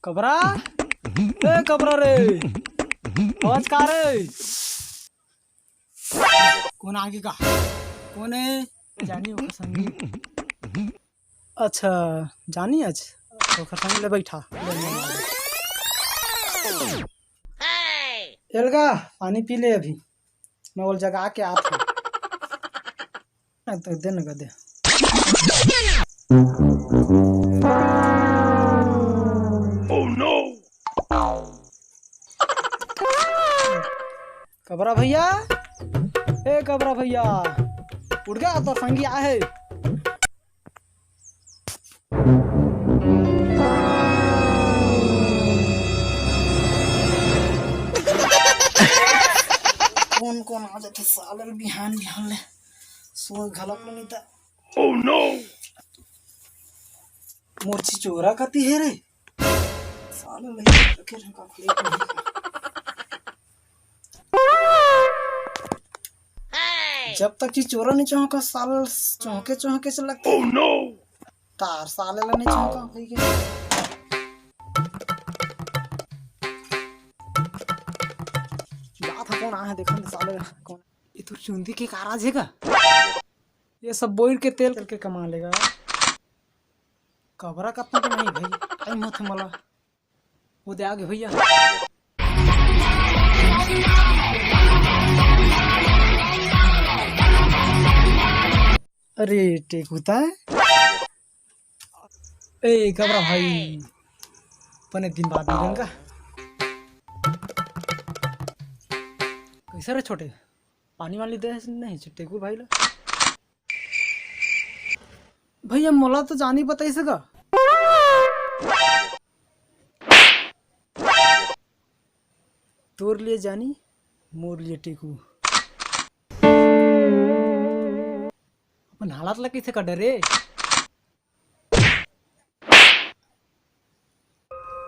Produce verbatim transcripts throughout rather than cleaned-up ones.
कबरा, ए कबरा रे, आवाज का रे? कोन आगे का? कोन है? जानी ओकर संगी। अच्छा, जानी आज ओकर संग ले बैठा। एलगा, पानी पी ले अभी, मैं ओल जगा के आत हूँ। आ, तो दे न गा, दे। कबरा भैया, ए कबरा भैया, उठ गा, तोर संगी आहे। कोन कोन आ जाथे साले बिहान बिहान ले, सोए घलक लो नहीं ता। Oh no! मोर चिचोरा कति हे रे? साले लइका रखे रहे का खुले को नहीं। जब तक चिचोरा नहीं चौंका, साल चौंके चौंके से लगथे। Oh no! तार साले ला नहीं चौंका, कहि के। बात है, कौन आए हैं, देखन साले ला, कौन? ये तो चुंदी के कारज है का? ये सब बोइर के तेल के कमा लेगा। कबरा कतना तो नहीं भाई, टाइम होथे मोला। वो दे आगे भैया। अरे टेकू ता। ए कबरा भाई, पने दिन बाद मिलन का। कैसा रे छोटे, पानी वानी दे नहीं टेकू भाई ला? भैया मोला तो जानी बताई सका। तोर लिए जानी, मोर लिए टेकू। अपन हालात ला कइसे का डरे?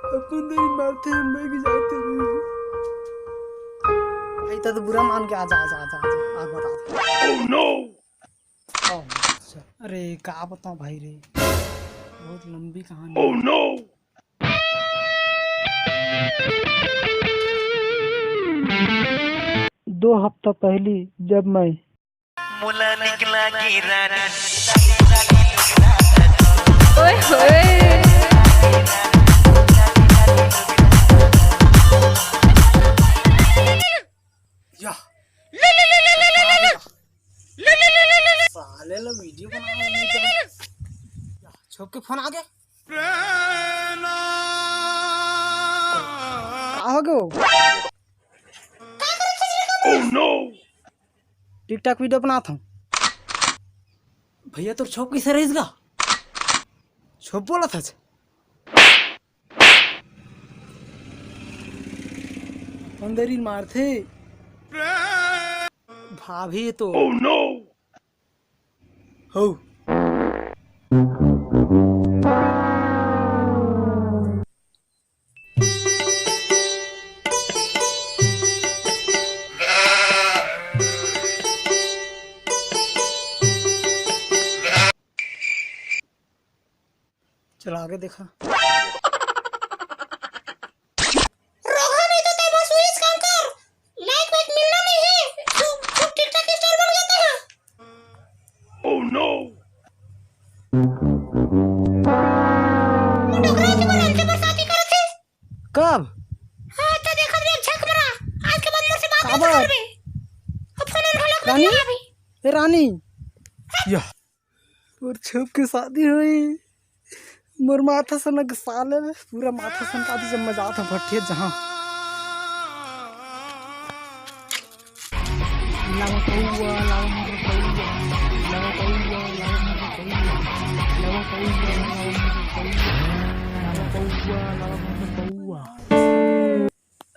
अपन दे माथे में की जाते। भाई तो बुरा मान के आजा, आजा, आजा, आजा, आग बता। Oh no! अच्छा। अरे का बताऊं भाई रे, बहुत लंबी कहानी। Oh no! दो हफ्ता पहली जब मैं मुला निकला की रानी। ओए होए। या। साले ला वीडियो बनाना नहीं देना। या, छुप के फोन आ गया। का हो गयो? Oh no! TikTok वीडियो बनात हूँ। भैया तोर छोप कैसे रहिस गा? छोप बोलत हस। अंदर ही मारथे। भाभी तो। Oh no! हो। चला आगे देखा। रोहा नहीं तो तय बस वही काम कर। लाइक वाइक मिलना नहीं है। खूब खूब TikTok स्टार बन जाते हैं। Oh no! वो डोकरा के बोला, हमसे बरसाती करत है। कब? हाँ, तो देखा रे, झक मरा। आज के बाद मोर से बात मत करबे। अब फोन उठा लो, रानी? अभी। ए रानी। या। मोर छुप के शादी होई। मोर माथा सनक साले, पूरा माथा सनका दी जब मैं जात हूँ भट्ठिया जहाँ। लावा पौवा, लावा मोर पौवा, लावा पौवा, लावा मोर पौवा, लावा पौवा, लावा मोर पौवा, लावा पौवा, लावा मोर पौवा।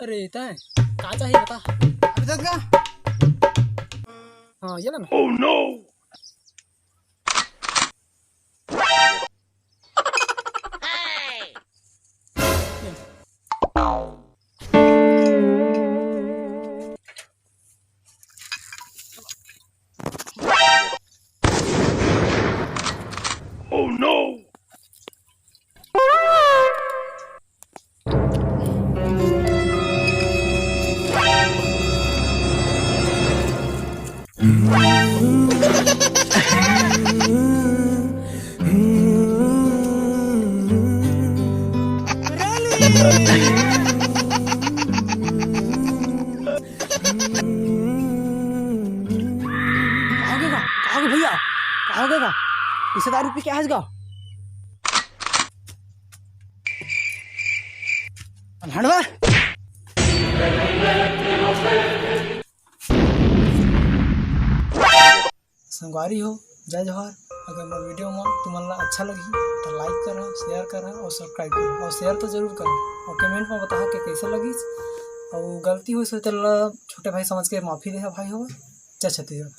अरे तय का चाहिए बता। अभी तक का? हाँ, ये ला ना। Oh no! Oh no! का होगे गा? का होगे भैया? का होगे गा? इसे दारू पी के आज गा? हंडवा। संगवारी हो, जय जोहार। अगर मोर वीडियो म तुमन ला अच्छा लगही त लाइक करा, शेयर करा और सब्सक्राइब करा और शेयर तो जरूर करा और कमेंट में बताहा के कैसे लगिस और गलती होइस होही तेला छोटे भाई समझ के माफी देहा भाई हो। जय छत्तीसगढ़।